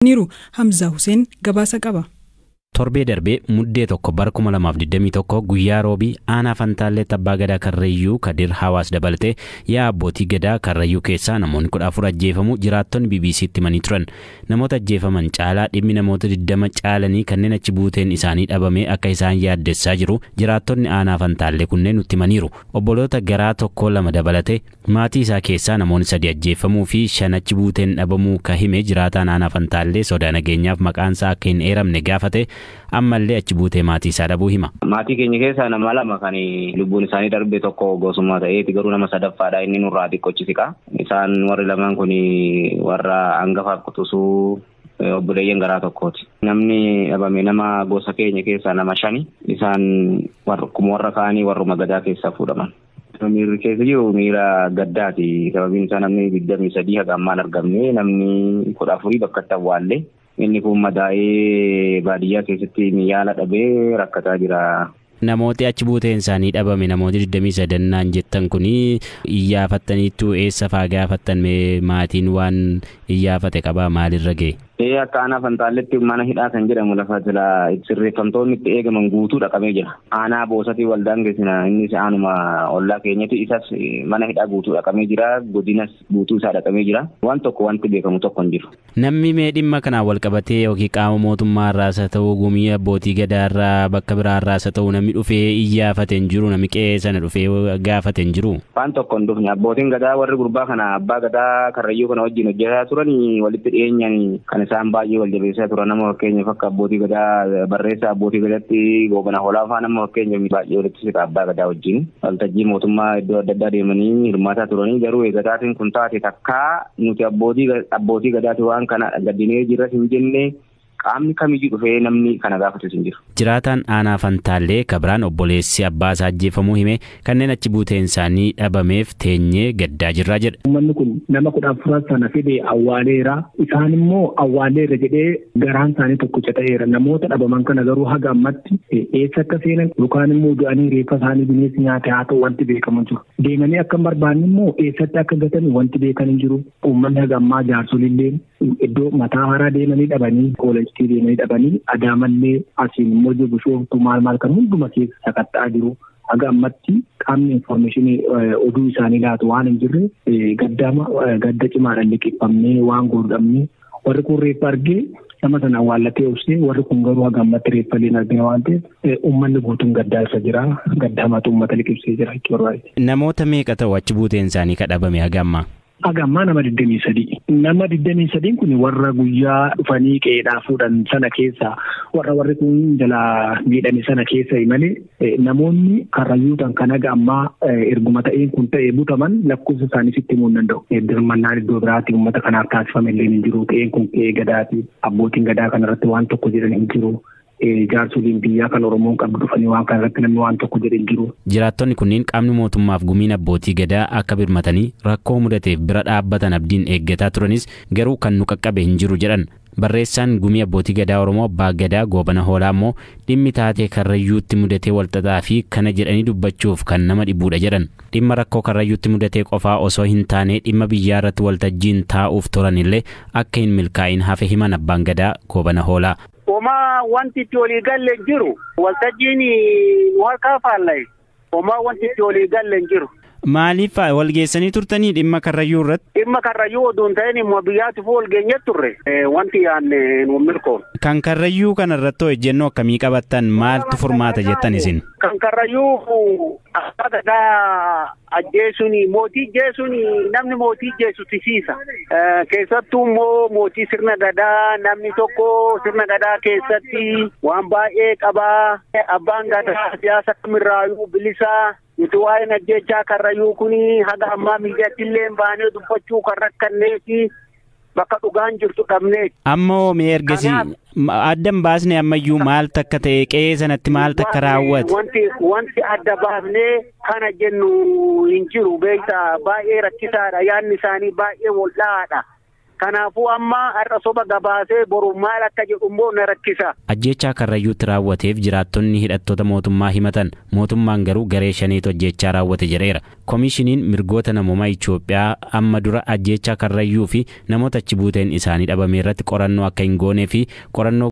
Niru Hamza Hussein gabaasa qaba. Torbee darbee Muddee 1 bara 2021 guyyaa Roobii aanaa Fantaalleetti abbaa gadaa Karrayyuu Kadir Hawaas dabalatee yaa abbootii gadaa Karrayyuu keessaa namoonni 14 ajjeefamuu jiraattonni BBC'tti himanii turan. Namoota ajjeefaman caalaa dhimmi namoota 20 caalanii kanneen achi buuteen isaanii dhabamee akka isaan yaaddessaa jiru jiraattonni aanaa Fantaallee kunneen nutti himaniiru. Obboloota garaa tokkoo lama dabalatee maatii isaa keessaa namoonni 3 ajjeefamuu fi 5 achi buuteen dhabamuu ka hime jiraataan aanaa Fantaallee sodaa nageenyaaf maqaan isaa akka hin eeramne gaafate ammallee achi buutee maatii isaa dhabuu hima. Maatii keenya keessaa nama lama kan lubbuun isaanii darbe, tokko gosummaa ta'eeti, garuu nama sadaffaadha, inni nurraa xiqqochi siqa. Isaan warri lamaan kun warra hangafaaf quxisuu obboleeyyan garaa tokkooti. Namni dhabame nama gosa keenya keessaa nama shani. Isaan akkuma warra kaanii warruma gadaa keessaa fuudhaman. Miirri keessa jiru miira gaddaati. Sababiin isaa namni 23 haga ammaan argamne, namni 14 bakka itti awwaalle. Inni kun madaa'ee baadiyyaa keessatti yaala dhabee rakkataa jira. Namooti achi buuteen isaanii dhabame namooti 23 naan jettan kuni iyyaafattaniittu? Eessa faa gaafattan? Maatiin waan iyyaafate qabaa? Maalirra ga'e? Ee, akka aanaa Fantaalletti mana hidhaa kan jedhamu lafa jala sirreeffamtoonni itti eegaman guutuu dhaqamee jira. Aanaa Boosatii waldaan keessina, innis aanuma ollaa keenyatti, isas mana hidhaa guutuu dhaqamee jira. Godinas guutuu isaa dhaqamee jira. Waan tokko wanti beekamu tokko hin jiru. Namni mee dhimma kanaan wal qabatee yookiin qaama mootummaa irraas haa ta'u, gumii abbootii gadaa irraa, bakka biraa irraas haa ta'u, namni dhufee iyyaafate hin jiru? Namni qe'ee sana dhufee gaafate hin jiru? Waan tokko hin dhufne. Abbootiin gadaa warri gurbaa kana abbaa gadaa Karrayyuu kana wajjin hojjetaa turan, walitti dhiyeenyaan kan isaan baay'ee wal jabeessaa turan, nama fakkeenyaaf akka abbootii gadaa barreessaa abbootii gadaatti Goobana Hoolaa fa'aa, nama fakkeenyaaf baay'ee walitti siqa abbaa gadaa wajjin. Waltajjii mootummaa iddoo adda addaa deemanii hirmaataa turanii, garuu eegataatiin kun taate takkaa nuti abbootii gadaati waan kana gaddinee jirras hin jenne, qaamni kamiyyuu dhufee namni kana gaafatus hin jiru. Jiraataan aanaa Fantaallee Kabiraan obboleessi abbaa isaa ajjeefamuu hime kanneen achi buuteen isaanii dhabameef teenyee gaddaa jirraa jedha. Uummanni kun nama 14 sana fide awwaaleera. Isaan immoo awwaaleera jedhee garaan isaanii tokkicha ta'eera. Namoota dhabaman kana garuu haga ammatti eessa akka seenan yookaan immoo du'anii reeffa isaanii bineensi nyaate haa ta'u wanti beekamu jiru. Deemanii akka hin barbaanne immoo eessatti akka gatan wanti beekan hin jiru. Uummanni haga ammaa jaarsolillee iddoo mataa haaraa deemanii dhabanii, koolejii deemanii dhabanii, Adaamallee asiin immoo jiru, Bishooftuu, maal maal kan hunduma keessa sakatta'aa jiru. Haga ammatti qaamni information oduu isaanii laatu waan hin jirre gaddama gadda cimaadhaan liqeeffamnee waan godhamne. Warri kun reeffa argee nama sana awwaallatee obsee, warri kun garuu haga ammatti reeffa illee hin argine waan ta'eef uummanni guutuun gaddaa irra jira. Gadda hamaatu uummata liqimsee jira jechuu barbaade. Namoota meeqa ta'u achi buuteen isaanii kadhabame haga ammaa? Haga ammaa nama 23. Nama 23 kun warra guyyaa dhufanii qe'eedhaa fuudhan sana keessa, warra warri kun jalaa miidhame sana keessa malee, namoonni Karrayyuu ta'an kan haga ammaa erguma ta'een kun ta'e butaman lakkoofsa isaanii sitti himuu hin danda'u. Birmannaan iddoo biraatti uummata kanaaf taasifame illee hin jiru. Qe'een kun qe'ee gadaati. Abbootiin gadaa kanarratti waan tokko jedhan hin jiru. Jaarsoliin biyyaa kan Oromoon qabdu dhufanii waan kanarratti namni waan tokko jedhe hin jiru. Jiraattonni kunneen qaamni mootummaaf gumiin abbootii gadaa akka birmatanii rakkoo mudateef bira dhaabbatan abdiin eeggataa turanis garuu kan nu qaqqabe hin jiru jedhan. Barreessaan gumii abbootii gadaa Oromoo abbaa gadaa Goobana Hoolaa immoo dhimmi taatee Karrayyuutti mudatee walxaxaa fi kana jedhanii dubbachuuf kan nama dhibuudha jedhan. Dhimma rakkoo Karrayyuutti mudatee qofaa osoo hin taane dhimma biyyaa irratti waltajjiin taa'uuf turan illee akka hin milkaa'in hafe himan abbaan gadaa Goobana Hoolaa. Homaa wanti itti walii galle hin jiru. Waltajjiin nu harkaa faalla'e. Homaa wanti itti walii galle hin jiru. Maaliif wal geessanii turtanii dhimma Karrayyuu irratti? Dhimma Karrayyuu oduu hin ta'in immoo biyyaatti wal geenye turre. Wanti yaadne nu milkoon. Kan Karrayyuu kana irratti ejjennoo akkamii qabattan? Maaltu furmaata jettan isin? Kan Karrayyuu abbaa gadaa ajjeesuun, mootii jeesuun, namni mootii jeesu tisiisa. Keessattuu immoo mootii sirna gadaa, namni tokko sirna gadaa keessatti waan baay'ee qabaa. Abbaan gadaa siyaasa kamirraayyuu bilisaa. Nuti waa'een ajjeechaa Karrayyuu kun haga ammaa miidiyaatti illee baanee dubbachuu kan rakkanneefi bakka dhugaan jirtu dhabnee. Ammoo mee ergasii adda hin baasne ammayyuu maal takka ta'e, qe'ee sanatti maal takka raawwate? Wanti adda baafnee kana jennu hin jiru, beektaa, baay'ee rakkisaadha, yaadni isaanii baay'ee wal'aadha. Kanaafuu amma har'a soba gabaasee boru maal akka jedhu immoo na rakkisa. Ajjeechaa Karrayyuutti raawwateef jiraattonni hidhattoota mootummaa himatan, mootummaan garuu garee shaniitu ajjeechaa raawwate jedheera. Koomishiniin mirgoota namoomaa Itoophiyaa amma dura ajjeechaa Karrayyuu fi namoota achi buuteen isaanii dhabame irratti qorannoo akka hin goonee fi qorannoo